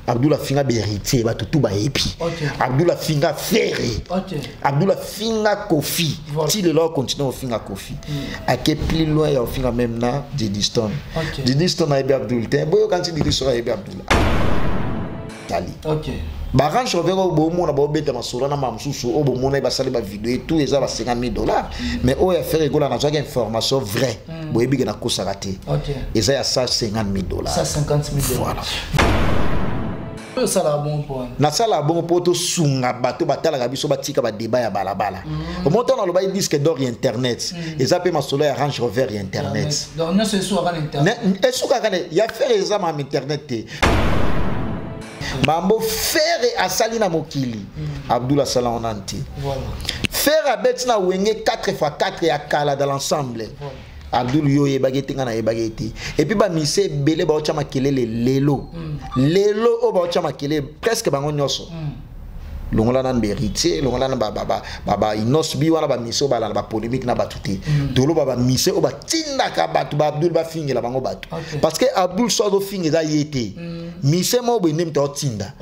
Abdoul afinga baheritier, bato tu bayebi. Abdoul afinga Ferre. Abdoul afinga Kofi. Ti lelo akontinue kofinga Kofi. Ake plus loin ya kofinga même na Didi Stone. Didi Stone ayebi Abdoul te. Boyoka nti Didi Stone ayebi Abdoul tali. Barange Rover oyo bomona baobeta masolo na mama mosusu oyo bomona ye basali bavideo et tout, eza ba 50 000 $. Mais oyo ya Ferre Gola, nazwaki information vrai. Boyebi ke nakosaka te. Eza ya 150 000 $. 150 000 $. Voilà. Oyo osalaka bongo mpo wana? Nasalaka bongo mpo tosunga bato batalaka biso, batika badébat ya balabala. Omoni, ntango nalobaki disque d'or ya internet, eza mpe masolo ya Range Rover ya internet. Donc nyonso esukaka na internet? Esukaka ne ya Ferre, eza mama internet te. Mambo Ferre asali na mokili, Abdul asala wana te. Ferre abeti na Wenge 4 x 4 ya kala dans l'ensemble. Abdul, yo oyebaki ete ngai nayebaki ete. Et puis bamise ebele baotya makelele lelo. Lelo oyo baotya makelele, presque bango nyonso, longola nanu bahéritier, longola nanu baInnoss'B wana, bamise oyo balanda bapolémique na bato te. Toloba bamise oyo batindaka bato baabdul bafingela bango bato. Parce que Abdul so azofinga, eza ye te. Mise moko boye nde moto aotinda.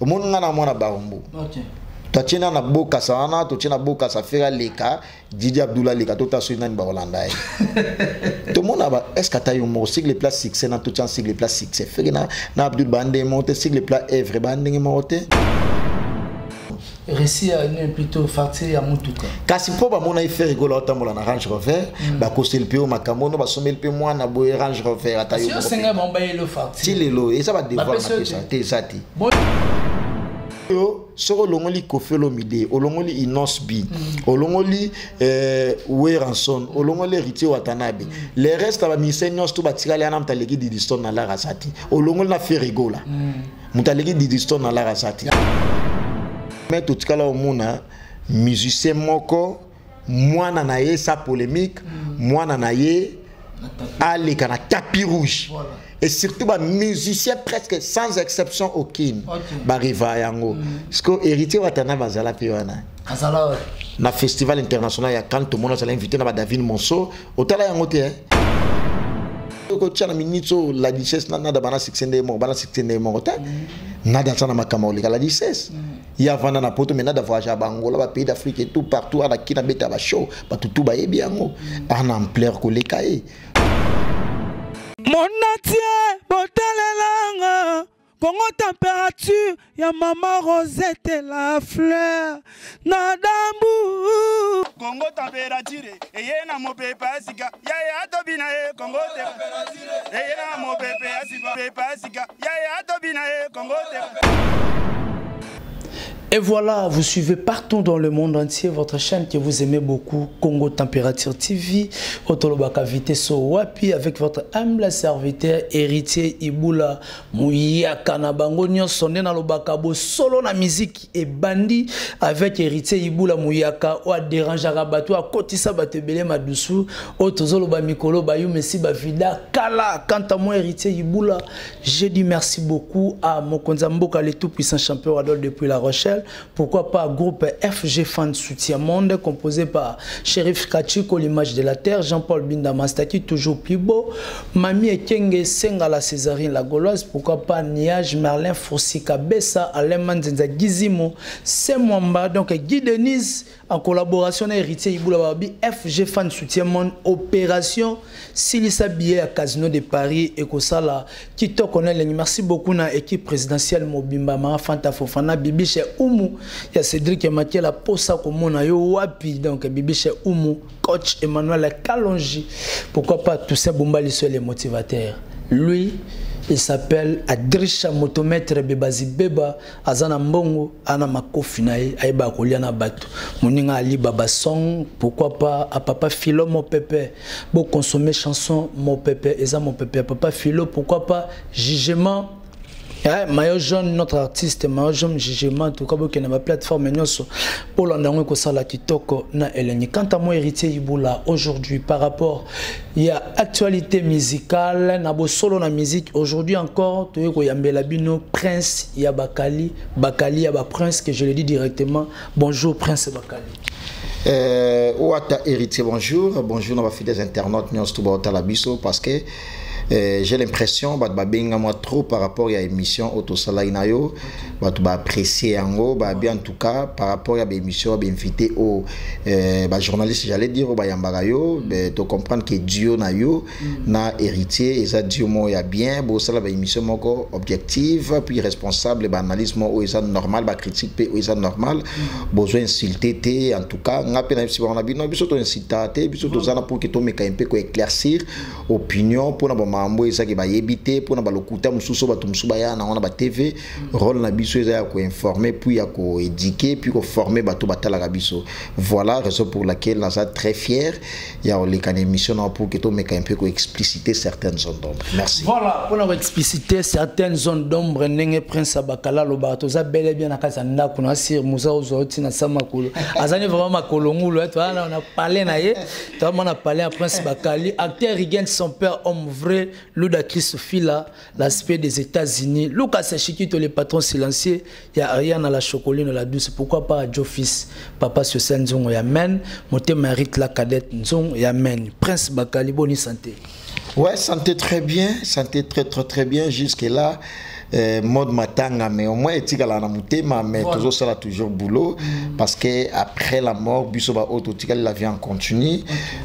Omoni, nga na mwana Barumbu, totie na Bokasa wana, totie na Bokasa, Ferre aleka, Didi Abdul aleka, tota soki nani bakolanda ye. Tomona ba est ce que ata yo moko, sur le plan succès na totia, sur le plan succès, Ferre na Abdul bandenge moko te, sur le plan œuvre bandenge moko te. Récit ya nini, plutôt facture ya mutuka? Kasi mpo bamona ye Ferre Gola otambola na Range Rover, bakoseli mpe oyo makambo ono, basombeli mpe mwana boye Range Rover, ata yo si moko. Osenga bango bayelo ti facture? Lelo eza badevoir. Bapesi yo napesa te? Te, eza te. Oyo soki olongoli Kofi Olomide, olongoli Innoss'B, olongoli Werrason, olongoli Héritier Watanabe, le reste ya baministère nyonso to batikali wana, moto aleki Didi Stone na lar aza te. Olongoli na Ferre Gola, moto aleki Didi Stone na lar aza te. Mais totikala omona musicien moko, mwana na ye sa polémique, mwana na ye aleka na tapis rouge. Et surtout bamusicien presque sans exception aucune bariva yango. Parce que Héritier Watana bazala mpe wana Azala wapi? Na festival international ya Cannes, tomona azala invité na baDavid Monso. Otala yango te, eh? Kotia na minute oyo La Duchesse na Nada bana succès nde moko, bana succès nde moko te. Nada aza na makambo koleka La Duchesse. Ye avanda na Poto, mais Nada voyage ya Bangola, bapays d'Afrique et tout partout, ana kina beta bashow, bato tu bayebi yango, ana ampleur koleka ye. Monatie botalelanga Kongo Température ya mama Rosette la fleur na dambu. Kongo Température eye na mopepe ya sika yaya atobi na ye. Kongo Température eye na mopepe ya sika, pepe ya sika yaya atobi na ye. Kongo Température. Et voilà, vous suivez partout dans le monde entier votre chaîne que vous aimez beaucoup, Congo Température TV, Otolobaka Vitesse Wapi, avec votre humble serviteur Héritier Ibula Mouyaka na bango nyonso nde nalobaka bo solo na musique et bandi avec Héritier Ibula Mouyaka o dérangeaka bato, akotisa bato ebele madusu oyo tozoloba mikolo bayu mesi bavida kala. Quant à moi, Héritier Ibula, j'ai dit merci beaucoup à Mokonza Mboka, le tout puissant champion Adolphe depuis La Rochelle. Pourquoi pas groupe FG Fan Soutien Monde, composé par Shérif Kachiko, l'image de la terre, Jean-Paul Binda Mastaki, toujours plus beau, Mami Ekenge Sengala Césarine la Gauloise, pourquoi pas Niage Merlin Foursika Bessa, Alain Manzenza Gizimo, Semwamba, donc Guy Denise, en collaboration avec Héritier Ibula Babi, FG Fan Soutien Monde, opération Silissa Billet à Casino de Paris et Kosala, Kitoko. Merci beaucoup na équipe présidentielle mobimba, Mara Fanta Fofana, Bibiche Oumou, il y a Cédric Makiela Posa Komona yo wapi, donc Bibiche Oumou, coach Emmanuel Kalonji, pourquoi pas Toussaint Bumba les motivateurs. Lui, il s'appelle Adrisha Motomètre Bebazi Beba, azana mbongo, ana makofi na ye, ayeba kolia na bato. Moninga Ali Baba Song, pourquoi pas à Papa Philo mon pépé. Bo consommer chanson mon pépé, eza mon pépé, Papa Philo, pourquoi pas jugement. Eh, Maillot Jaune, notre artiste, Maillot Jaune, jugement, en tout cas, boke na ba plateforme nyonso, pour l'andango kosala kitoko na elengi. Quant à moi, Héritier Ibula, aujourd'hui, par rapport, il y a actualité musicale, na bo solo na musique, aujourd'hui encore, toye ko yambela bino, Prince ya Bakali, Bakali ya ba Prince, que je le dis directement. Bonjour, Prince Bakali. Ouatta Héritier, bonjour. Bonjour, nos fidèles internautes, nyonso to baotala biso, parce que J'ai l'impression bato babenga moi trop par rapport ya émission oyo tosalaki na yo. Bato baapprécie yango, babi en tout cas par rapport ya baémission, bainvité oyo, bajournaliste, j'allais dire, oyo bayambaka yo, tocomprendre que duo na yo na Héritier eza duo moko ya bien. Bosala baémission moko objective puis responsable, baanalyse moko oyo eza normal, bacritique mpe oyo eza normal, bozwa insulte te. En tout cas, nga mpe nayebisi bango na bino, biso toinsultaka te. Biso toza na pour que tomeka mpe koéclaircir opinion mpona bamakambo ezaki bayebi te, mpona balokuta mosusu oyo bato mosusu baya nango na batv. Rôle na biso eza ya koinformer, puis ya koéduquer, puis koformer bato batalaka biso. Voilà raison pour laquelle naza très fier ya koleka na émission na pour que tomeka mpe koexpliciter certaines zones d'ombre. Merci. Voilà, mpona koexpliciter certaines zones d'ombre, ndenge Prince Abakala alobaka, toza bel et bien na kati ya ndako na sir Musa. Ozwa ntina sa makolo, azali vraiment makolo ngulu. Toza na palais na ye, toza na palais ya Prince Bakali, acteur Rigen, son père, homme vrai, Luda Chris Fila, l'aspect des États-Unis, Lucas Chiquito, le patron silencieux, il y a Ariane la chocoline la douce, pourquoi pas Joe Fils, papa sur scène nzongo ya men, motema Rite la cadette nzongo ya men. Prince Bakali, bonne santé? Ouais, santé très bien, santé très très très bien jusque là. Mode matanga, mais au moins etikala na motema, mais voilà. Toujours ça, toujours boulot, parce que après la mort, biso ba oyo totikali, la vie en continue.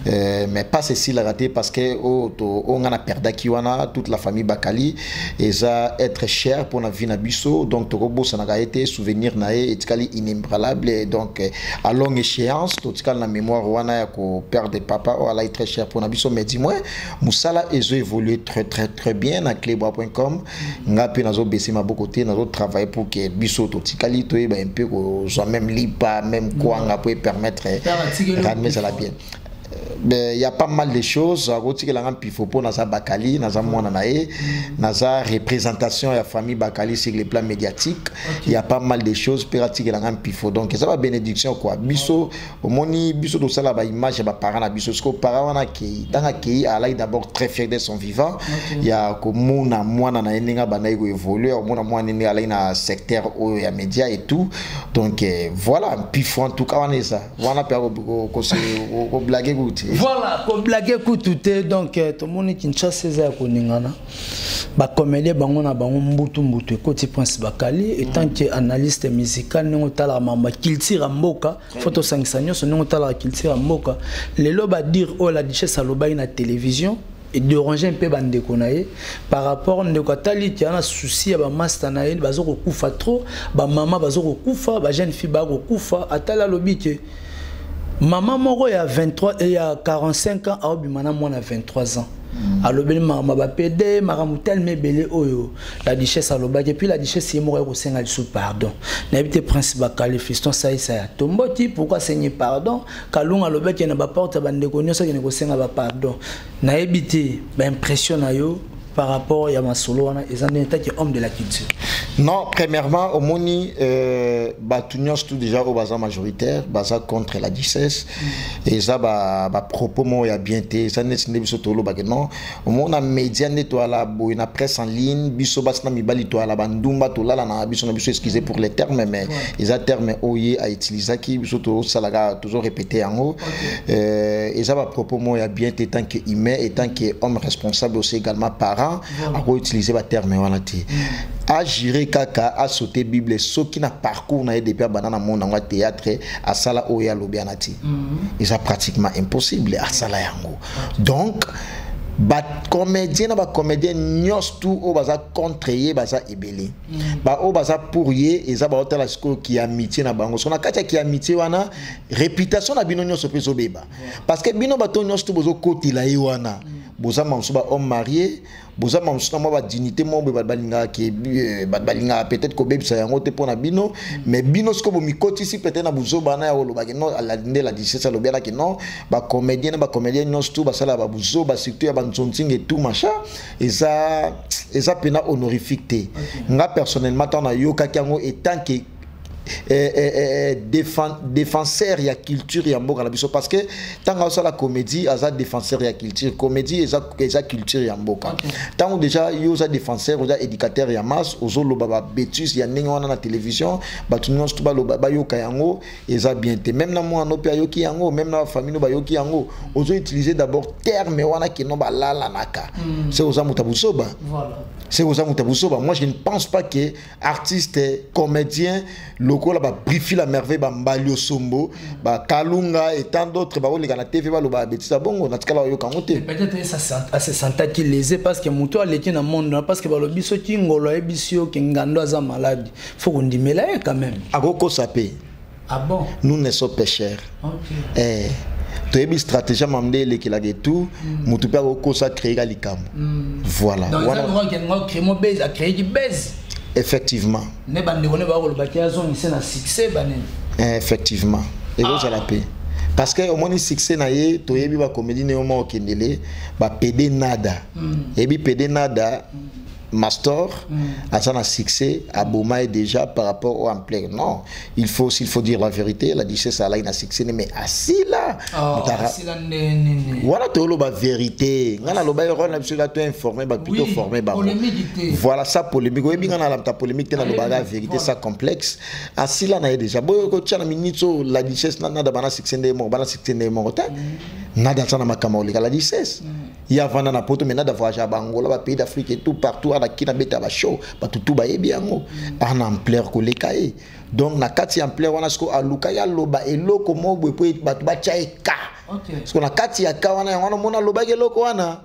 Mais pas ceci la raté, parce que oyo to oyo nga na perdaki wana, toute la famille Bakali, eza être cher pour la vie na biso. Donc tokobosanaka ye te, souvenir na ye etikali inébranlable. Et donc à longue échéance, totikali na mémoire wana ya koperdre papa oyo alai très cher pour na biso. Mais du moins mosala ezo évoluer très très très bien na cleboa.com. Nga mpe nazobese maboko te, nazotravailler pour que biso totikali toyeba mpe kozwa même lipa, même kwanga, po epermettre rendement ezala bien. Ben, il y a pas mal de choses akotikelanga mpifo mpo naza Bakali, naza mwana na ye, naza représentation ya famille Bakali sur le plan médiatique. Il y a pas mal de choses mpe atikelanga mpifo, donc eza babénédiction quoi. Biso omoni, biso tosala baimage ya baparent na biso. Siko parent wana akei, ntango akei, alaki d'abord très fier de son vivant ya komona mwana na ye ndenge abandaki koévolue, omona mwana ndenge alaki na secteur oyo ya média et tout. Donc voilà, mpifo en tout cas wana eza wana mpe koblague kutu te. Voilà, koblague kutu te. Donc tomoni Kinshasa eza ya koningana, bacomédien bango na bango mbutu mbutu ekoti. Prince Bakali, étant que analyste musical, ndenge otalaka makambo ya culture ya mboka, fo tosangisa nyonso. Ndenge otalaka culture ya mboka lelo, badire oyo la Duchesse alobaki na télévision edérange mpe bandeko na ye par rapport ndeko atali ti ana souci ya bamaster na ye, baza kokufa trop, bamama baza kokufa, bajeune fille baa kokufa. Atali, alobi ke mama moko ya 23 ya 45 ans aobima na mwana 23 ans. Alobeli makambo bapede, makambo telema ebele oyo la Duchesse alobaki. Et puis la Duchesse ye moko ya kosenga lisusu pardon. Nayebi te, Prince Bakali, fiston Saisa ya tomboti, pourquoi asengi pardon? Kalunga alobaki na baporte ya bandeko nyonso akende kosenga bapardon. Nayebi te, baimpression na yo par rapport ya masolo wana eza ndenge taki homme de la culture? Non, premièrement, omoni, bato nyonso tout déjà oyo baza majoritaire baza contre la Duchesse. Eza bapropos moko ya bien te. Eza neti nde biso tolobaki non, omona média nde toala boye na presse en ligne, biso basi na mibali toala bandumba, tolala na biso na biso, excusez pour les termes, mais eza terme oyo ye autilisaki, biso tosalaka, tozorépéter yango. Eza bapropos moko ya bien te. Tant que humain et tant que homme responsable aussi, également parent, akoutiliser baterme wana te. Agire kaka asaute Bible soki na parcours na ye depuis abanda na monde yango ya théâtre, asala oyo alobi wana te. Eza pratiquement impossible asala yango. Donc bacomédien na bacomédien nyonso tu oyo baza contre ye baza ebele. Baoyo baza pour ye eza baotala sikoyo kiamitié na bango. So na kati ya kiamitié wana, réputation na bino nyonso mpe ezobeba, parce que bino bato nyonso tu bozokotela ye wana, boza mamosu bahomme marié, boza mamosu na mwa badignité moko boye, bato balingaka ke bato balingaka peut-être kobebisa yango te mpo na bino. Mais bino sikoyo bomikotisi peut-être na buzoba wana ya kolobaki non, nde la 17 alobi alaki non, bacomédien na bacomédien nyonso tu basalaka babuzoba, surtout ya banzonzinga et tout machin. Eza mpena honorifique te. Nga personnellement, ntango nayokaki yango, étant que défenseur ya culture ya mboka na biso, parce que ntango azosala comédie, aza défenseur ya culture. Comédie eza culture ya mboka. Ntango déjà yo oza défenseur, oza éducateur ya masse, ozoloba babêtises ya ndenge wana na télévision, bato nyonso to baloba, bayoka yango, eza bien te. Même na mwana mpe ayoki yango, même na bafamille no bayoki yango. Ozoutiliser d'abord terme wana keno balalanaka, c'est oza moto ya busoba. C'est oza moto ya busoba. Moi, je ne pense pas que artiste comédien lokola babrifi la merveille, bambali osombo, bakalunga et tant d'autres, baoleka na TV, baloba babêtises bongo, natikala oyoka yango te. Peut-être ase sentaki lésé parce que moto aleki na monde wana, parce que balobi soki ngolo ayebisi yo ke ngando aza malade, faut kondimela ye quand même. Akokosa mpe. Ah bon? Nous ne sommes pécheurs. Toyebi stratégie mama nde elekelaka etu motu mpe akokosa, créer likambo, voilà. Donc eza créer mo buzz, acréeki buzz. Effectivement. Nde bandeko nde bakolobaki azongise na succès banene. Effectivement, ekozala mpe parce que omoni succès na ye, toyebi bacomédie ne yo moko okendele bapede nada, yebi pede nada Mastor, aza na succès aboma ye déjà par rapport au ampleur. Non, il faut, s'il faut dire la vérité, la duchesse alaki na succès, mais asila. Asila nde nini? Wana toloba vérité. Nga naloba ye rôle na biso eza to informer bato, plutôt former bango. Polémique te. Voilà, ça polémique, oyebi nga nalamta polémique te, nalobaka vérité ça complexe. Asila na ye déjà boyo kotia na minute oyo, la duchesse na nada bana succès nde moko, bana succès nde moko te. Nada aza na makambo oleka la duchesse. Ye avanda na Poto, mais nada voyage ya Bangola, bapays d'Afrique et tout partout, ana kina beta bashow, bato tu bayebi yango, ana ampleur koleka ye. Donc na kati ya ampleur wana, siko aluka ye aloba eloko moko boye po bato batya ye ka. Siko na kati ya ka wana, yango wana omona alobaki eloko wana.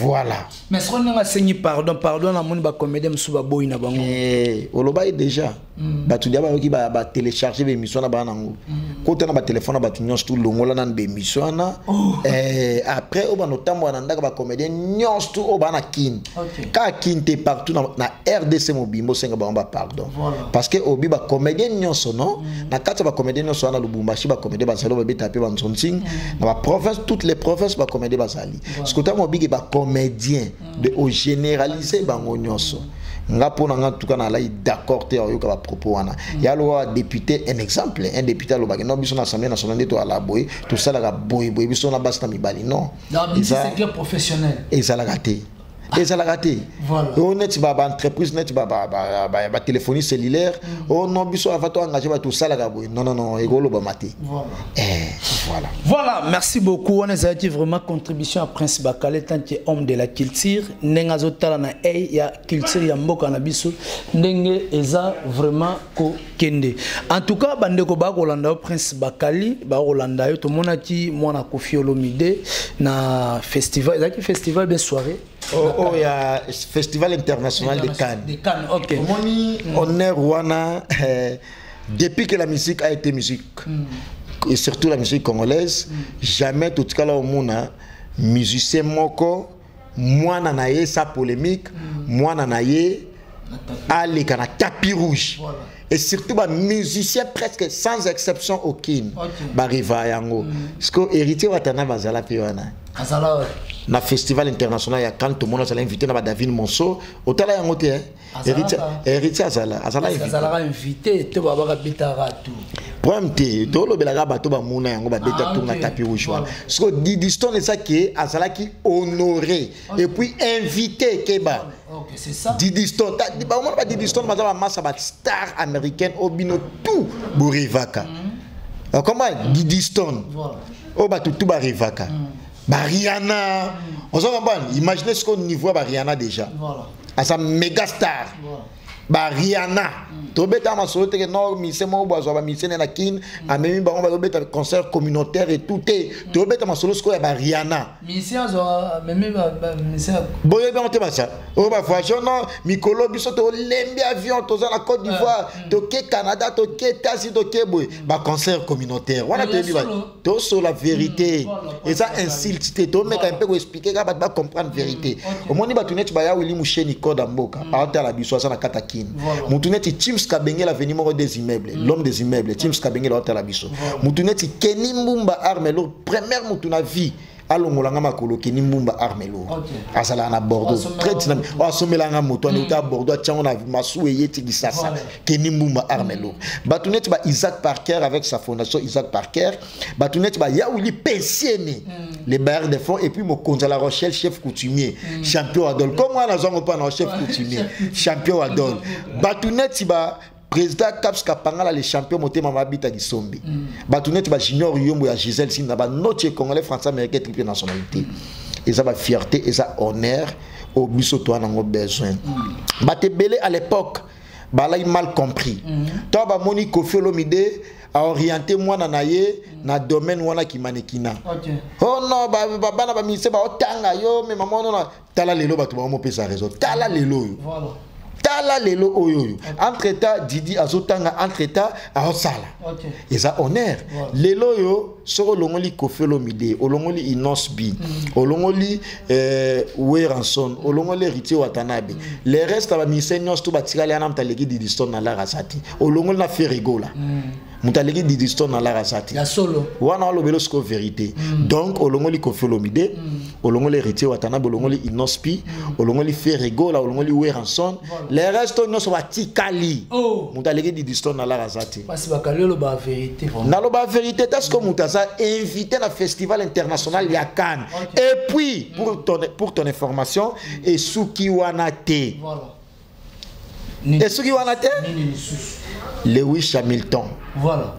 Voilà. Mais soko ndenge asengi pardon, pardon, namoni bacomédien mosusu baboyi na bango. Oloba ye déjà, bato dia bayoki, batélécharge baémission na baa nango, kota na batelefone na bato nyonso tu, longola nani baémission wana. Après oyo banotambola na ndako, bacomédien nyonso tu oyo baa na Kine, kaka Kine te, partout na RDC mobimba, osenga bango bapardon. Parce que obi bacomédien nyonso, non, na kati ya bacomédien nyonso wana, Lubumbashi bacomédien bazali oyo babeta mpe banzonzing, na baprovince, toutes les provinces bacomédien bazali. Parce que ntango obiki bacomédien de ogénéraliser bango nyonso, nga mpo na nga, en tout cas nalai d'accord te oyoka bapropos wana ya lokola député. Un exemple, un député alobaki: non, biso na Assemblée nationale nde toala boye, tosalaka boye boye, biso na basi na mibali, non. Secret professionnel. Ezalaka te, ezalaka te. Oyo neti baentreprise, neti batéléphonie cellulaire oyo, non, biso ava to engage bato, tosalaka boye, non, non, non, ekolobama te. Voilà. Voilà, merci beaucoup. Wana ezalaki vraiment contribution ya Prince Bakale, tant que homme de la culture, ndenge azotala na ei ya culture ya mboka na biso, ndenge eza vraiment kokende. En tout cas, bandeko bakolanda yo, Prince Bakali, bakolanda yo. Tomonaki mwana Kofi Olomide na festival, ezalaki festival bien soirée. Oh, ya Festival international de Cannes. De Cannes, ok. Omoni honneur wana, depuis que la musique a été musique, et surtout la musique congolaise, jamais totikala omona musicien moko, mwana na ye sa polémique, mwana na ye aleka na tapis rouge. Et surtout bamusicien presque sans exception aucune bariva yango. Parce que Héritier Watana bazala mpe wana azala na Festival international ya Cannes, tomona azala invité na badavid Monso. Otala yango te, eh? Héritier azala invité. Azalaka invité te, babaka betaka tout. Problème te, tolobelaka bato bamona yango babeta tour na tapis rouge wana. Siko Didi Stone eza ke azalaki honoré et puis invité, keba. Ok, c'est ça. Didi Stone, bamona ba Didi Stone baza bamasa, bastar américaine oyo bino tout borevaka. Comment Didi Stone oyo bato tout barevaka, bariana, oza comprendre? Imagine siko niveau ya bariana déjà, aza méga star. Bariana, tobeta masolo teke no mise moko bo azwa bamise ne na Kine, amemi bango, bazobeta concert communautaire et tout te. Tobeta masolo sikoyo ya bariana. Musicien azwa memi musicien. Boyebi yango te, basa oyo bavoyage no mikolo, biso tolembi avion, toza na Côte d'Ivoire, toke Canada, toke États-Unis, toke boye, baconcert communautaire wana. Toyebi, tosola vérité, eza insulte te. Tomeka mpe koexpliquer kaka bato bacomprendre vérité. Omoni bato neti baya Wili Musheni, code ya mboka, aotala biso, aza na kati ya Kine. Mutu neti Chims Kabengela, veni moko des immeubles, l'homme des immeubles, Chims Kabengela, aotala biso. Mutu neti Keni Mbumba, arme lourde, première mutu na vie Alongola nga makolo, Keni Mbumba Armelo. Azalaka na Bordeaux, très dynamique. Oyo asombelanga moto wana euta Bordeaux, atiango na masu, eye ti Kisasa. Keni Mbumba Armelo, bato neti ba Isaac Parker avec sa fondation Isaac Parker, bato neti ba Yawili Pensiene, les bailleurs de fonds, et puis mokonzi ya La Rochelle, chef coutumier, champion Adol, comme wana nazwango mpa na chef coutumier, champion Adol, bato neti ba président Caps Kapangala, les champions motema mabita Lisombi, bato neti ba Junior Yombo ya Gisèle Sinda, banoti congolais, français, américain, triple nationalité. Eza ba fierté, eza honneur oyo biso toa nango besoin. Bato ebele à l'époque balai mal compris to bamoni Kofi Olomide aorienté mwana na ye na domaine wana kimanekina. Oh non, bana baministre baotanga yo, me mama ono na tala lelo bato baomopesa raison. Tala lelo oyo. Tala lelo oyo oyo. Entre temps Didi azotanga, entre temps aosala. Eza honneur. Lelo oyo, soki olongoli Kofi Olomide, olongoli Innoss'B, olongoli Werrason, olongoli Héritier Watanabe, le reste ya baministère nyonso to batikali wana, moto aleki Didi Stone na lar aza te. Olongoli na Ferre Gola, moto aleki Didi Stone na lar aza te. Ya solo. Wana olobeli sikoyo vérité. Donc olongoli Kofi Olomide, olongoli Héritier Watanabe, olongoli Innoss'B, olongoli Ferre Gola, olongoli Werrason, le reste oyo nyonso batikali, moto aleki Didi Stone na lar aza te. Pasi bakali, oloba vérité vraiment. Naloba vérité parce que moto aza invité na Festival international ya Cannes. Et puis pour ton information, esuki wana te. Esuki wana te. Nini lisusu? Lewis Hamilton.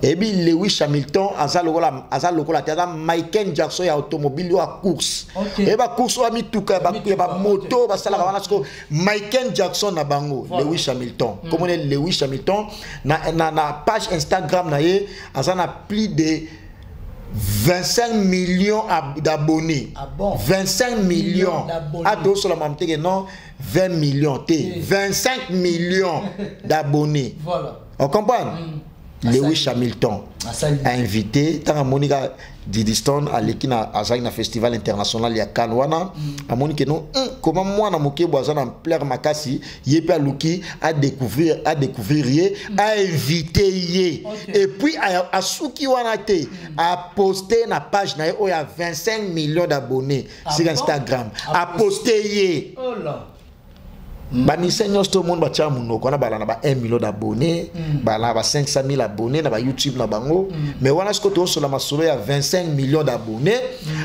Ebi Lewis Hamilton aza lokola te, aza Michael Jackson ya automobile oyo ya course. Eyeba course oyo ya mituka, ya bamoto basalaka wana. Siko Michael Jackson na bango, Lewis Hamilton, komona Lewis Hamilton na page Instagram na ye, aza na plus de 25 millions d'abonnés. Ah bon? 25 millions. D'abonnés. Atosolama mteke non 20 millions te, 25 millions d'abonnés. On comprend. Lewis Hamilton Asali. a invité, ntango amoni ka Didi Stone aleki na, azalaki na Festival international ya Cannes wana, amoni ke no, koma mwana moke bo aza na ampleur makasi, ye mpe aluki adécouvrir ye, ainvité ye. Et puis asuki wana te, aposte na page na ye oyo ya 25 millions d'abonnés sur bon? Instagram, aposte ye. Oh là. Bamusicien nyonso to omoni batyaka monoko wana, bala na ba 1 million d'abonnés, bala na ba 500 000 abonnés na ba YouTube na bango. Mais wana sikoyo tozosola masolo ya 25 millions d'abonnés,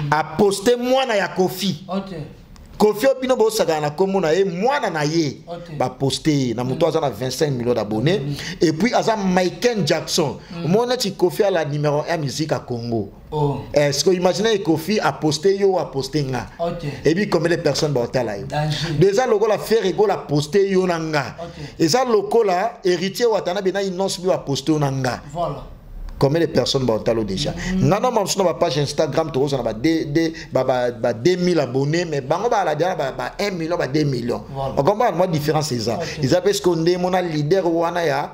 aposte mwana ya Kofi. Kofi oyo bino bosakana na nkombo na ye, mwana na ye. Baposte ye na moto aza na 25 millions d'abonnés et puis aza Michael Jackson. Omoni neti Kofi ala numéro 1 musique ya Congo. Est ce que imagine Kofi aposte yo, aposte nga, et puis combien de personnes baotala yo? Danger. Eza lokola Ferre Gola aposte yo na nga. Eza lokola Héritier Watanabe na Innoss'B aposte yo na nga. Combien de personnes baotala yo déjà? Nga na mamosu na bapage Instagram, tokozala ba 2000 abonnés, mais bango baala déjà ba 1 million, ba 2 millions. Ocomprendre mwa différence eza. Eza mpe ce nde mona leader wana ya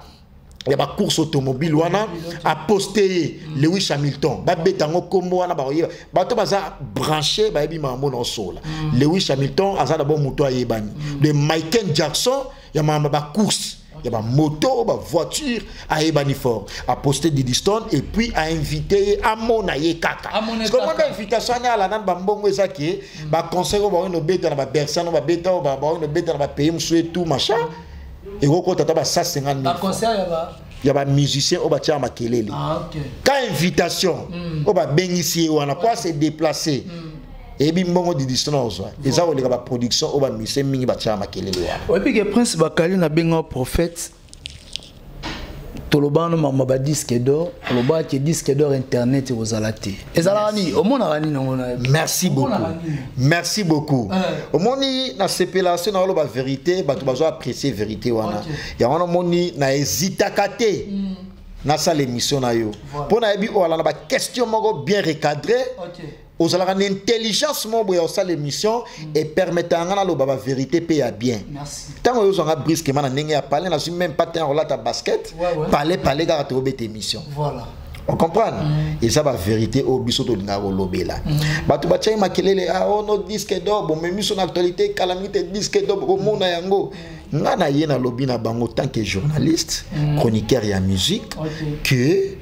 bacourse automobile wana aposte ye, Lewis Hamilton, babeta yango nkombo wana, bakoyeba. Bato baza branché, bayebi makambo na osola. Lewis Hamilton aza d'abord moto ayebani de Michael Jackson ya makambo ya bacourse ya bamoto, bavoiture, ayebani fort. Aposte Didi Stone et puis ainvité ye, amona ye kaka. Amona Parce que kaka. mwa invitation wana ala nani, bambongo eza ke baconcert oyo baoyi nobeta na baBercy, babeta oyo baoyi nobeta na bapays mosusu et tout machin, ekokota ata ba 150 000 francs. Baconcert ya ba Ya bamusicien oyo batiaka makelele. Ah, ok. Ka invitation oyo babengisi ye wana po ase déplacer, eyebi mbongo Didi Stone ozwa eza koleka baproduction oyo bamusicien mingi batiaka makelele wana. Oyebi ke Prince Bakali, nabenga prophète, toloba wana mama badisque d'or, olobaka ke disque d'or internet ekozala te. Ezalaka nini? Omonaka nini yango na Merci beaucoup. Omonaka nini? Merci beaucoup. Omoni, nasepela so na oloba vérité, bato bazwa apprécier vérité wana. Yango wana omoni na hésitaka te nasala émission na yo, mpo nayebi oyo ala na baquestion moko bien recadré. Ozalaka na intelligence moko boye ya kosala émission, epermetaka nga naloba bavérité mpe ya bien. Merci. Ntango oyo ozwanga brusquement na ndenge ya pale, nazwi même pas te olata basket. Pale pale kaka tokobeta émission. On comprendre, eza bavérité oyo biso tolingaka kolobela. Bato batiaki makelele: ah, ono disque d'or, bomemi so na actualité kala mingi te, disque d'or bokomona yango. Nga na ye nalobi na bango, tant que journaliste, chroniqueur ya musique, que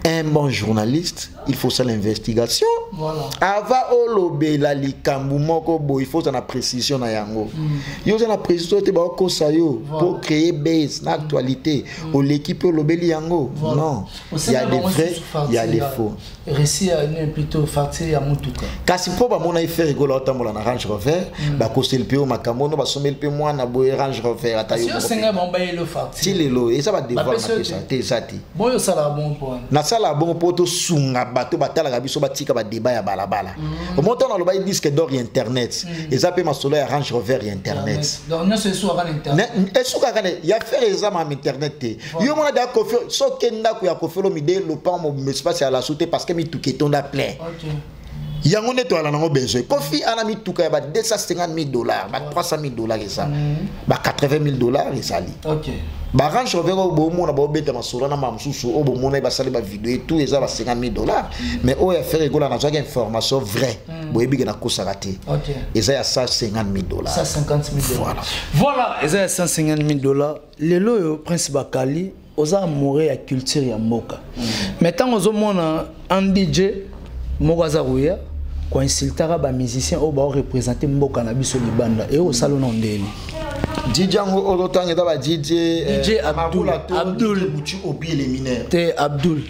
un bon journaliste Il faut sala investigation. Voilà. Avant olobela likambo moko boye, il faut oza na précision na yango. Yo oza na précision te, baokosa yo pour créer base na actualité. Oleki mpe olobeli yango. Non, il y a des vrais, il y a des faux. Récit ya nini, plutôt facture ya mutuka. Kasi mpo bamona ye Ferre Gola otambola na Range Rover, bakoseli mpe oyo makambo ono, basombeli mpe mwana boye Range Rover, ata yo si moko. Osenga bango bayelo Ti facture. Lelo eza badevoir. Bapesi yo Napesa te? te, eza te. Boyo osalaka bongo mpo wana? Nasala bongo mpo tosunga bato batalaka biso, batika badébat ya balabala. Omo ntango nalobaki disque d'or ya internet, eza mpe masolo ya Range Rover ya internet. Donc nyonso esukaka na internet. Esukaka ne ya Ferre, eza mama internet te. Yo mona deya Kofi, soki ndako ya Kofi Olomide, lopango espace ya lasu te, parce que mituka etonda plein. Yango nde toyala nango besoin. Kofi ana mituka ya ba 250 000 $, ba 300 000 $, eza ba 80 000 $ ezali. Ba Range Rover oyo bomona baobeta masolo na ma mosusu oyo bomona ye basali bavideo et tout, eza ba 50 000 $. Mais oyo ya Ferre Gola, nazwaki information vrai, boyebi ke nakosaka te. Eza ya 150 000 $. 150 000 $. Voilà. Voilà, eza ya 150 000 $. Lelo oyo, Prince Bakali, oza amoureux ya culture ya mboka, mais ntango ozomona un DJ moko aza koya koinsultaka bamusicien oyo baoreprésente mboka na biso libanda, eyo osala na ndeni? DJ yango oyo otanga eza ba DJ? DJ Abdul. Abdul. Butu Obi le mineur. Te, Abdul.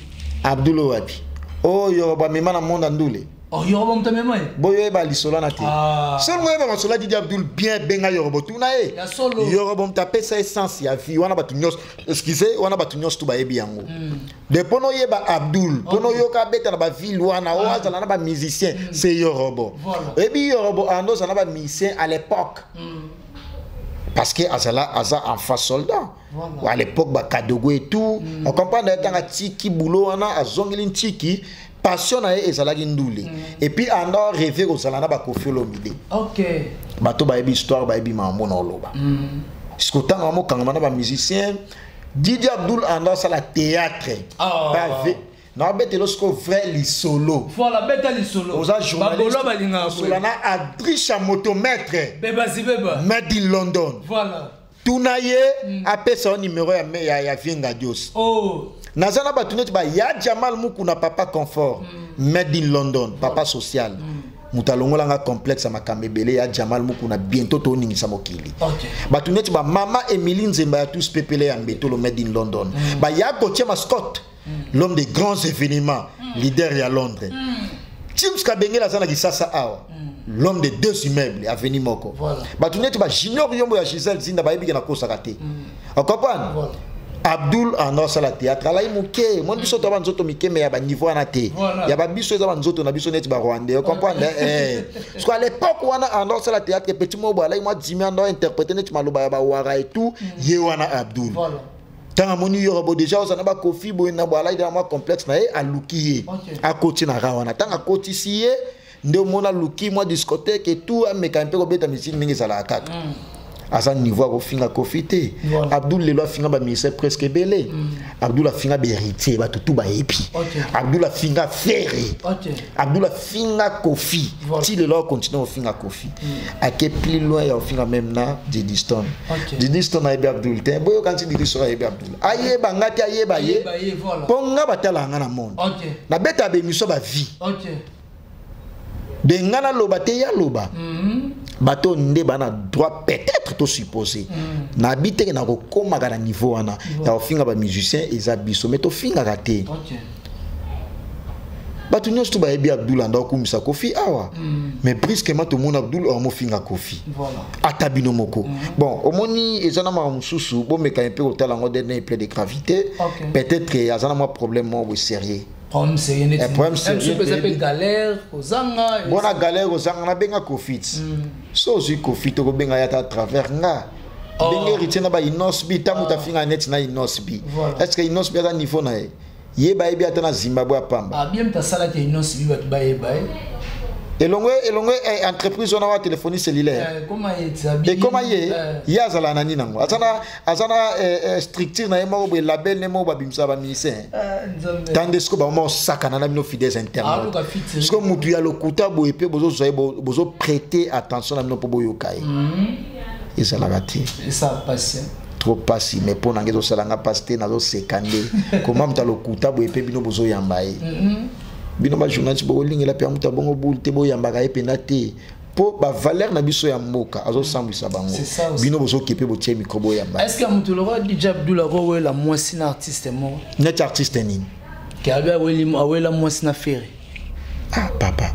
Abdul oyo wapi? Oyo bamema na monde andule? Oh, Yorobo moto amema ye. Boyoyeba lisolo wana te. Ah. Solo oyeba masolo ya DJ Abdul bien, benga Yorobo, tuna ye. Ya solo. Yorobo moto apesa essence ya vie wana. Bato nyonso, excuse, wana bato nyonso to bayebi yango de mpono oyeba Abdul, mpono oyoka abeta na baville wana, oyo azala na bamusicien, c'est Yorobo. Oyebi Yorobo ando ozala na bamusicien à l'époque, parce que azala aza enfant soldat. À l'époque, bakadogo et tout, on comprend. Ntango atiki bulo wana, azongeli ntiki passion na ye ezalaki ndule, et puis anda rêve kozala na baKofi Olomide. Bato bayebi histoire, bayebi makambo na oloba. Siko ntango amokangama na bamusicien, DJ Abdul anda asala théâtre. Ah. Naobetela siko vrai lisolo. Voilà, beta lisolo. Oza Bagolo balingaka journaliste na Adrisha Motomètre. Beba zibeba. Made in London. Tuna ye, apesa yo numéro ya Vienga Dios. Oh. Naza na bato neti baya Jamal Mukuna, papa confort, made in London, papa social, moto alongolanga complexe ya makambo ebele ya Jamal Mukuna. Bientôt tooningisa mokili. Bato neti bamama Émilie Nzemba ya tous pepele ya mbetolo, made in London, baya Gautier Mascotte, l'homme des grands événements, leader ya Londres. Tims Kabengele aza na Kisasa awa, l'homme de deux immeubles, avenue moko. Bato neti bajunior Yombo ya Gisèle Zinda bayebi ke nakosaka te, ocomprendre. Abdul ando asala théâtre, alai moke moni biso to banzoto mike, me ya baniveau wana te. Ya babiso eza banzoto na biso neti barwandais, ocomprendre eh. Parce que à l'époque wana ando asala théâtre, petit moko boye alai mwa dimi, ando interpréter neti maloba ya bawara et tout, ye wana Abdul. Ntango amoni Yorobo déjà oza na baKofi boye na boye, alai na mwa complexe na ye, aluki ye. Akoti na ra wana. Ntango akotisi ye, nde omona aluki mwa discothèque et tout, ameka mpe kobeta misiki ndenge ezalaka kaka. Aza niveau ya kofinga Kofi te. Abdul lelo afinga baministère presque ebele. Abdul afinga bahéritier, bato tu bayebi. Abdul afinga Ferre. Abdul afinga Kofi. Ti lelo akontinue kofinga Kofi, ake plus loin ya kofinga même na Didi Stone. Didi Stone ayebi Abdul te. Boyoka nti Didi Stone ayebi Abdul, ayeba nga te, ayeba ye. Ayeba ye, voilà. Mpo nga batalaka nga na monde, nabeta baémission bavie de nga naloba te, ya loba. Bato nde bana droit peut-être tosupposer nabi teke na kokomaka na niveau wana ya kofinga bamusicien, eza biso, mais tofingaka te. Bato nyonso to bayebi Abdul anda okumisa Kofi awa, mais brusquement tomoni Abdul amofinga Kofi. Ata bino moko, bon, omoni eza na makambo mosusu, bomeka mpe kotala yango d'un œil plein de gravité. Peut-être aza na mwa problème moko boye sérieux. Problème sérieux neti? Eh, problème sérieux. Mpe eza mpe Toyebi. Galère kozanga. Bona galère ozanga, nabenga Kofi ti so ozwi Kofi, tokobenga ye ata à travers nga. Ndenge héritier na baInnoss'B, ta moto afinga neti na Innoss'B. Est ce que Innoss'B aza niveau na ye? Ye bayebi ata na Zimbabwe ya pamba. Ah, bien, moto asalaki Innoss'B, bato bayeba ye. Elongwe, elongwe entreprise wana wa téléphonie cellulaire. Ekoma ye ti abi. Ekoma ye. Ye azala na nini yango, aza na structure na ye moko boye, label ne moko babimisaka bamusicien. Nzambe. Tande siko bango osakana na bino fidèles internaute. Aluka featuring. Siko mutu ya lokuta boye mpe bozozwa ye, bozoprêter attention na bino mpo boyoka ye, ezalaka te. Esa patient. Trop pasi, mais mpo na ngai ezosalanga mpasi te, nazoseka nde koma moto ya lokuta boye mpe bino bozoyamba ye. Bino bajournaliste bokolingela mpe ya moto abongo bulu te, boyambaka ye mpenza te mpo bavaleur na biso ya mboka azosambwisa bango. C'est ça aussi. Bino bozoke mpe botie micro boyamba. Est ce que moto lokola DJ Abdul akowela mwasi na artiste moko? Neti artiste nini? Ke abe awela mwasi na Ferre. Ah papa,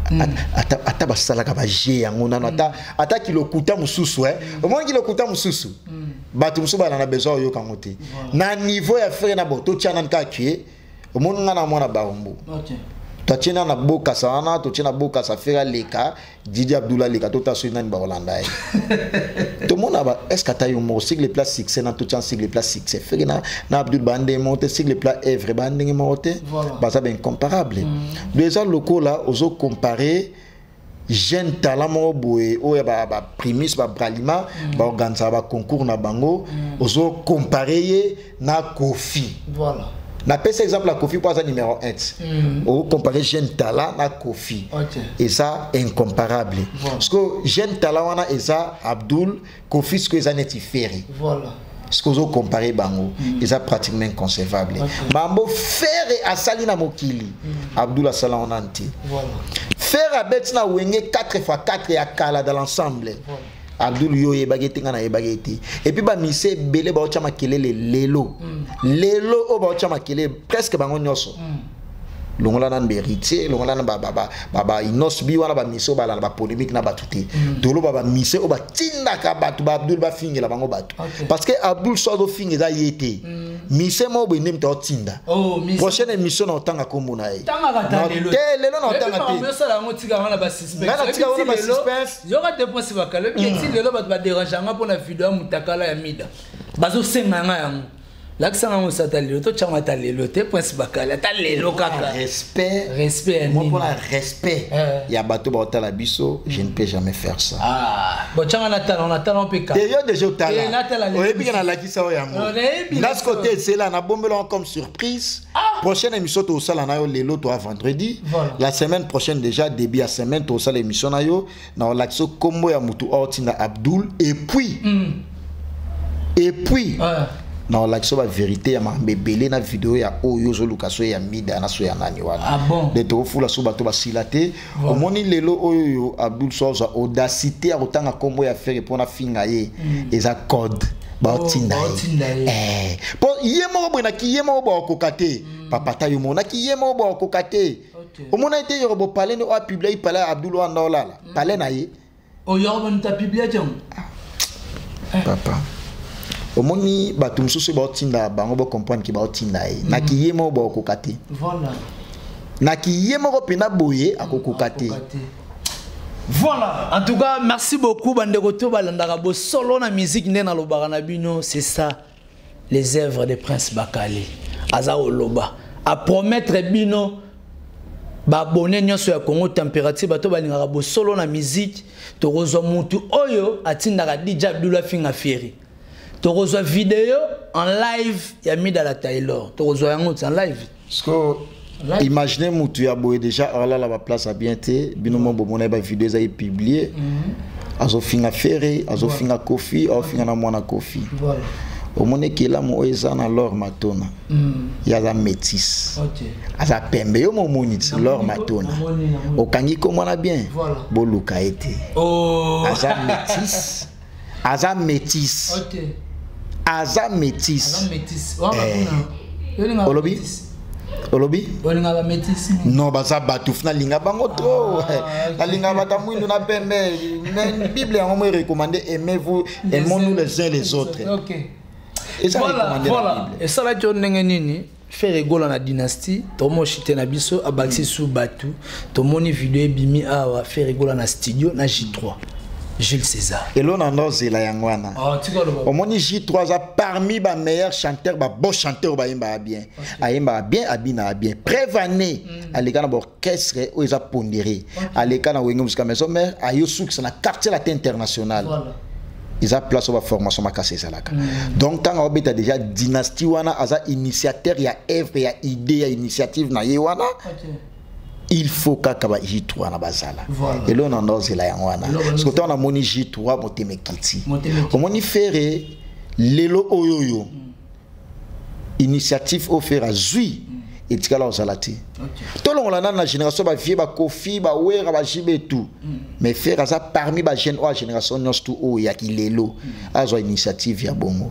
ata basalaka baje yango nano, ata kilokuta mosusu, omoni kilokuta mosusu, bato mosusu bala na besoin oyoka yango te na niveau ya Ferre na bo totia nani kaka kie. Omoni nga na mwana Barumbu, totie na Bokasa wana, totie na Bokasa, Ferre aleka, Didi Abdul aleka, tota soki nani bakolanda ye. Tomona ba est ce que ata yo moko sur le plan succès na totia sur le plan succès, Ferre na Abdul bandenge moko te, sur le plan œuvre bandenge moko te, baza baincomparable. Donc eza lokola ozocompare jeune talent moko boye oyo ya baprimus, babralima, baorganisaka baconcours na bango, ozocompare ye na Kofi. Napesa exemple ya Kofi mpo aza numéro 1. Okompare jeune talent na Kofi, eza incomparable. Parce que jeune talent wana eza Abdul, Kofi sikoyo eza neti Ferre. Ce que ozocompare bango eza pratiquement inconcevable. Mambo Ferre asali na mokili, Abdul asala wana te. Ferre abeti na Wenge 4 x 4 ya kala dans l'ensemble. Abdul yo oyebaki ete, ngai nayebaki ete. Et puis bamise ebele baotya makelele lelo, lelo oyo baotya makelele presque bango nyonso, longola nanu bahéritier, longola nanu baInnoss'B wana, bamise oyo balala bapolémique na bato te. Toloba bamise oyo batindaka bato baabdul bafingela bango bato, parce que Abdul so azofinga eza ye te, mise moko boye nde moto aotinda. Oh, prochaine émission na otanga nkombo na ye. Tangaka ata lelo. Te, lelo na otanga te. Osala yango, tika yango na basuspense. Nga natika yango na basuspense. Yoka te, mposi bakala oyebi ti lelo bato baderange yanga mpona video ya mutakala ya Mida, bazosenga yanga yango. Lakisanga yango ata lelo, totyango ata lelo te. Prince Bakali, ata lelo kaka. Respect. Respect ya moi nini? Mpona respect ya bato baotala biso, je ne peux jamais faire ça. Ah, botyanga natala, natala mpe ka. Te, yo déjà Eh, natala otala, lelo. oyebi ke nalakisa oyo yango. Oh, nayebi. Nasiko te, ezela nabombela yango comme surprise. Prochaine émission tosala na yo lelo toa vendredi. La semaine prochaine, déjà début ya semaine, tosala émission na yo na olakisa kombo ya mutu aotinda Abdul et puis na olakisa bavérité ya makambo ebele na video ya oyo ozoluka, so ya Mida na so ya nani wana. Ah bon? Nde tokofula so bato basila te. Omoni lelo oyo Abdul so azwa audacité ya kotanga nkombo ya Ferre mpona finga ye, eza code baotinda. Oh, baotinda ye. Ye mpo ye moko boye naki ye moko baokoka te. Papa ta yo moko naki ye moko baokoka te. Omona ete yoro bopale nde oyo apublie pale ya Abdul wana olala pale na ye. Oyo moto apublie yango? Papa, omoni bato mosusu oyo baotinda bango, bocomprendre ke baotinda ye naki ye moko baokoka te. Naki ye moko mpena boye akokoka te. Voilà, en tout cas, merci beaucoup bandeko to balandaka bosolo na musique. Nde nalobaka na bino, c'est ça les œuvres de Prince Bakali. Aza oloba à promettre bino baabonné nyonso ya Congo Température, bato balingaka bosolo na musique, tokozwa mutu oyo atindaka DJ Abdul afinga Ferre, tokozwa video en live ya Mida la Taylor, tokozwa yango en live. Parce que imaginez mutu ya boye déjà alala baplace ya bien te. Bino mo bomona ye bavideo eza epublie, azofinga Ferre, azofinga Kofi, azofinga na mwana Kofi. Omoni ekelamu oyo eza na Lor Matona, ye aza métis, aza pembe. Yo momoni ti Lor Matona, Namoni. okangi komwana bien. Boluka ye te. Aza métis, aza métis, aza métis. Aza métis. Wana kuna. Olobi? Métis. Olobi? Olinga ba métis? Non, baza bato fu nalinga bango trop. Ah, ok. Nalinga bato ya mwindu na pembe, mais Bible yango mo recommande: aimez-vous, aimons-nous les uns les autres. Eza recommandé na Bible. Esalaki yo ndenge nini Ferre Gola na dynastie? Tomoshi te na biso abakisi su bato. Tomoni video ebimi awa, Ferre Gola na studio na J3, Jules César. Elo na ndozela yango wana. Oh, tika oloba. Omoni J3 aza parmi bameilleur chanteur, babon chanteur oyo bayembaka bien, ayembaka bien, abinaka bien. Preuve année aleka na baorchestre oyo eza pondéré, aleka na Wenge Musica Maison Mère, ayosukisa na Quartier Latin International. Eza place oyo baformation makasi ezalaka. Donc ntango aobeta déjà dynastie wana, aza initiateur ya œuvre, ya idée, ya initiative na ye wana. Il faut kaka ba J3 wana bazala. Eloko na ndozela yango wana. Eloko parce que ntango namoni J3, motema ekiti. Motema ekiti. Omoni Ferre lelo oyo oyo initiative oyo Ferre azwi etikala kozala te. Tolongola nanu na génération ba vieux, ba Koffi, ba Wera, ba JB et tout. Mais Ferre aza parmi ba jeune oyo ya génération nyonso tout oyo ya kilelo azwa initiative ya bongo.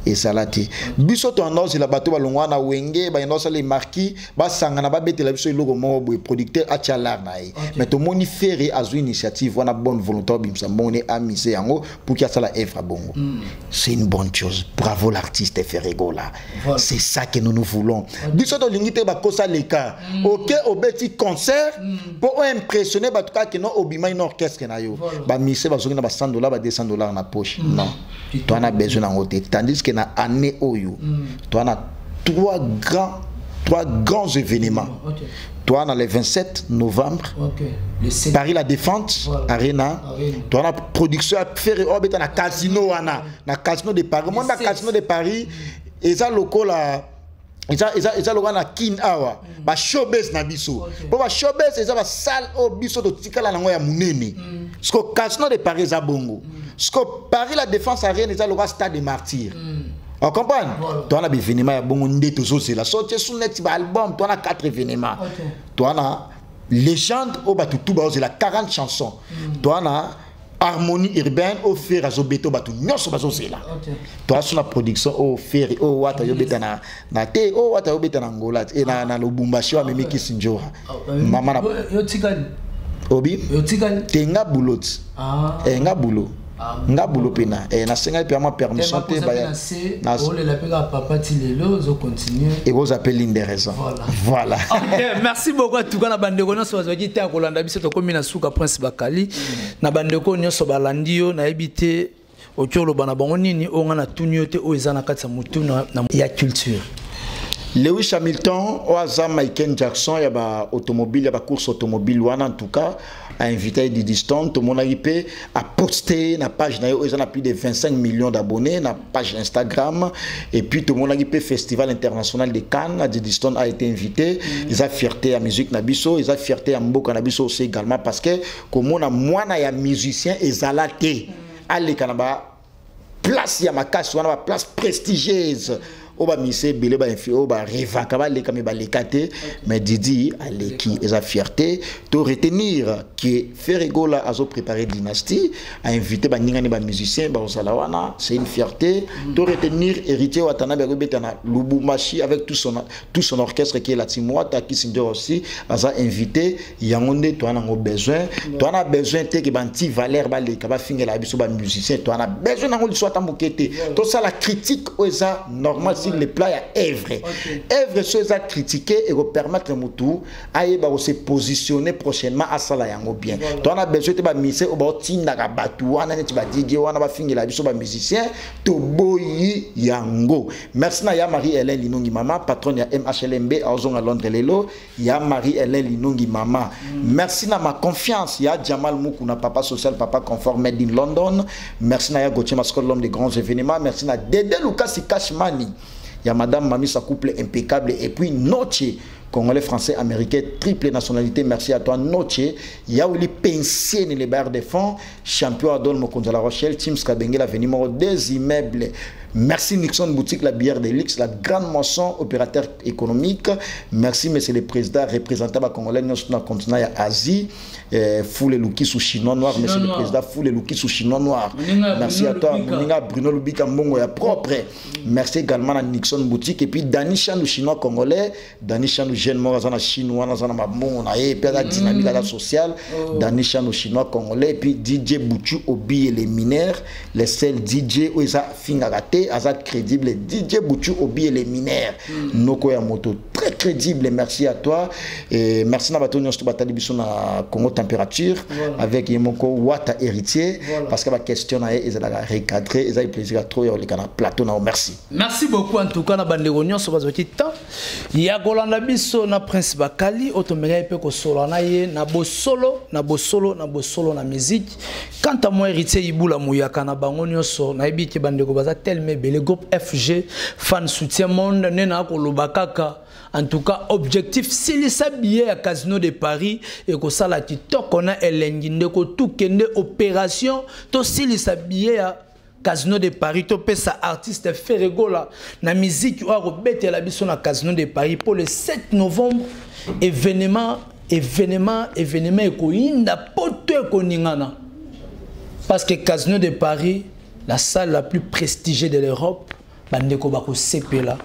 Ezala te. Biso toyanda ozela bato balongwa na Wenge, bayanda osala marquis, basangana, babetela biso eloko moko boye, producteur atia lar na ye. Mais tomoni Ferre azwi initiative wana, bonne volonté, obimisa mbongo ne amise yango pour qu'il asala œuvre bongo. C'est une bonne chose. Bravo l'artiste Ferre Gola. C'est ça que nous nous voulons. Biso tolingi te bakosa leka. Ok, obeti concert pour impressionner bato kaka no obima une orchestre na yo. Ba mise bazongi na ba 100 $, ba 200 $ na poche. Non. Toi na besoin nango te. Tandis que na année oyo, toi na trois grands événements. Toi na le 27 novembre, Le 7. Paris La Défense, Arena. Arena. Toi na production à faire oyo beta na casino wana, na Casino de Paris. Moi na 7. Casino de Paris, eza lokola eza lokola na Kin awa, ba showbase na biso. Po ba showbase eza ba salle oyo biso totikala nango ya monene. Siko Casino de Paris eza bongo. Siko Paris La Défense Arena eza lokola Stade de Martyr. On comprend? Toi na événement ya bongo nde tozozela. So tie su neti ba album, toi na quatre événements. Toi na légende oyo bato tu bazozela, 40 chansons. Toi na harmonie urbaine oyo Ferre azobeta, oyo bato nyonso bazozela. Toa so na production oyo Ferre, oyo Wata yobeta na te, oyo Wata yobeta na Ngola te, na Lubumbashi, oyo amemi Kisi Njora mama na Yo tikali. Obi Yo tikali. Te, nga bulo ti. Eh, nga bulo. Nga bulo mpena. Eh, nasengaki mpe mwa permission te baya Olela mpe kaka papa ti lelo ozocontinue. Ekozwa mpe ligne de raison. Voilà. Voilà. Ok, merci beaucoup. En tout cas, na bandeko nyonso bazwaki te ya kolanda biso, tokomi na suka. Prince Bakali, na bandeko nyonso balandi yo, nayebi te oki oloba na bango nini oyo nga natuni yo te, oyo eza na kati ya motu ya culture. Lewis Hamilton oyo aza Michael Jackson ya baautomobile, ya bacourse automobile wana, en tout cas ainvité Didi Stone. Tomonaki mpe aposte na page na ye oyo eza na plus de 25 millions d'abonnés na page Instagram. Et puis tomonaki mpe Festival international de Cannes, Didi Stone a été invité. Eza fierté ya musique na biso, eza fierté ya mboka na biso aussi également, parce que komona mwana ya musicien ezala te aleka na ba place ya makasi wana, baplace prestigieuse oyo bamise ebele oyo barêvaka baleka, me baleka te. Mais Didi aleki, eza fierté. To retenir ke Ferre Gola azopréparer dynastie, ainvité baningani bamusicien bazozala wana, c'est une fierté. To retenir Héritier Watanabe akobeta na Lubumbashi avec tout son orchestre qui est la Team Wata. Kissinger aussi aza invité. Yango nde toa nango besoin. Toa na besoin te ke banti valeur baleka bafingela biso bamusicien. Toa na besoin nango liso ata moke te. Tosala critique oyo eza normal sur le plan ya œuvre. Œuvre so eza critiqué, ekopermettre motu ayeba kose positionner prochainement, asala yango bien. Toa na besoin te bamusicien oyo baotindaka bato wana neti ba DJ wana bafingela biso bamusicien, toboyi yango. Merci na ya Marie Hélène Linongi, mama patronne ya MHLMB, aozonga Londres lelo, ya Marie Hélène Linongi mama. Merci na ma confiance ya Jamal Mukuna, papa social, papa confort, made in London. Merci na ya Gauthier Mascot, l'homme des grands événements. Merci na Dédé Lucas Cashmani ya madame Mamisa, couple impeccable. Et puis Noche, congolais, français, américain, triple nationalité, merci à toi Noche. Yaouli Pensier, les barres de fonds, champion Adol Mokonza La Rochelle, Team Skabengel, avenue numéro 2 immeubles. Merci Nixon Boutique, la bière de luxe, la grande moisson, opérateur économique. Merci, monsieur le président, représentant congolais, nous sommes dans le continent ya Asie. Foule Luki sous chinois noir, Chinois monsieur le noir. président, Foule Luki sous chinois noir. Moninga Merci Bruno à toi, Lubika. Moninga Bruno Lubika Mbongo ya propre. Merci également à Nixon Boutique et puis Dani Chanou, chinois congolais, Dani Chanou jeune mort na chinois na na mabongo na ye, puis la dynamique à la sociale, Dani Chanou chinois congolais et puis DJ Bouchu Obi et les mineurs, les seuls DJ oyo eza fingaka te, aza crédible, DJ Bouchu Obi et les mineurs. Noko ya moto très crédible, merci à toi et merci na bato nyonso batali biso na Congo Température avec Yemoko Wata Héritier, parce que ba question na ye ezalaka recadré, eza plaisir trop ya oleka na plateau na yo. Merci. Merci beaucoup en tout cas na bandeko nyonso bazwaki temps ya kolanda biso na Prince Bakali oyo tomekaki mpe kosolola na ye na bosolo, na bosolo, na bosolo na musique. Quant à moi, Héritier Ibula Muyaka na bango nyonso, nayebi ke bandeko baza tellement ebele, groupe FG fan soutien monde nde na koloba kaka. En tout cas, objectif, silisa billet ya Casino de Paris ekosala kitoko na elengi. Ndeko tukende opération tosilisa billet ya Casino de Paris topesa artiste Ferre Gola na musique oyo akobetela biso na Casino de Paris pour le 7 novembre. Événement, événement, événement ekoyinda, poto ekoningana, parce que Casino de Paris, la salle la plus prestigieuse de l'Europe. Bandeko bakosepela,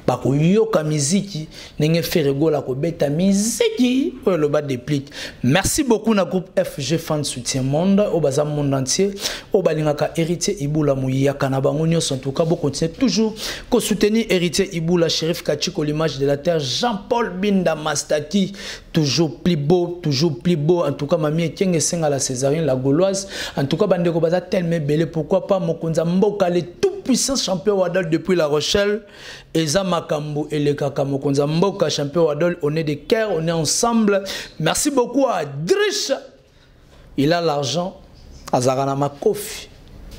bakoyoka miziki ndenge Ferre Gola kobeta miziki oyo eloba Déplique. Merci beaucoup na groupe FG Fan Soutien Monde oyo baza monde entier, oyo balingaka Héritier Ibula moyaka na bango nyonso. En tout cas, bocontinue toujours kosoutenir Héritier Ibula, Shérif Kachiko, l'image de la terre, Jean-Paul Binda Mastaki, toujours plus beau, toujours plus beau. En tout cas, Mamie Ekenge Senga, la Césarine, la Gauloise. En tout cas, bandeko baza tellement belé, pourquoi pas mokonza mboka, le tout puissant champion Wadol depuis La Rochelle. Eza makambo elekaka, mokonza mboka champion Wadol, on est de cœur, on est ensemble. Merci beaucoup à Drish, il a l'argent, azarana makofi,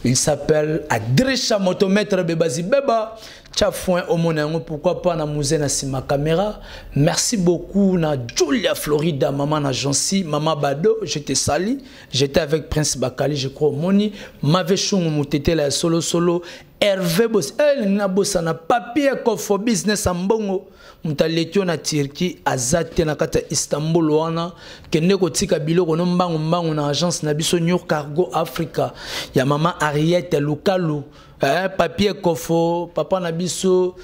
il s'appelle Adrisha Motomètre Bebazi Beba Tchafouin Omonango, pourquoi pas na musée na sima caméra. Merci beaucoup na Julia Florida, maman na Jancy, maman Bado, je te salue. J'étais avec Prince Bakali, je crois Moni, Mave Chungu Mutete la solo solo, Hervé Boss, el na bossa na papier kofo business ambongo. Mutalekio na Turquie, azate na kata Istanbul wana, kende kotika biloko no mbangu mbangu na agence na biso New Cargo Africa ya mama Ariette Lukalu. Papier kofo, papa na biso,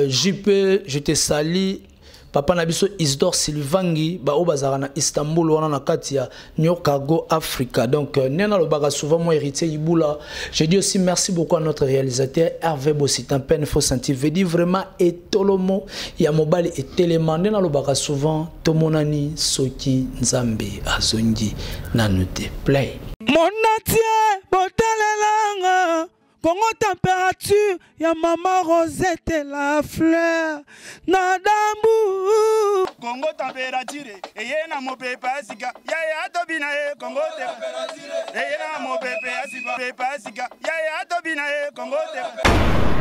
JP, je te salue. Papa na biso Isidore Silvangi, ba oyo bazalaka na Istanbul wana na kati ya New Cargo Africa. Donc nena lobaka souvent moi Héritier Ibula. Je dis aussi merci beaucoup à notre réalisateur Hervé Bossitan Pen faut sentir veut dire vraiment etolomo ya mobali etelema. Nena lobaka souvent tomonani soki Nzambe azongi nanu te play. Mon entier botelelanga Congo température ya maman Rosette la fleur na dambu. Congo température eye na mopepe asika ya ya tobina e Congo température eye na mopepe asika pepe asika ya ya tobina e Congo température.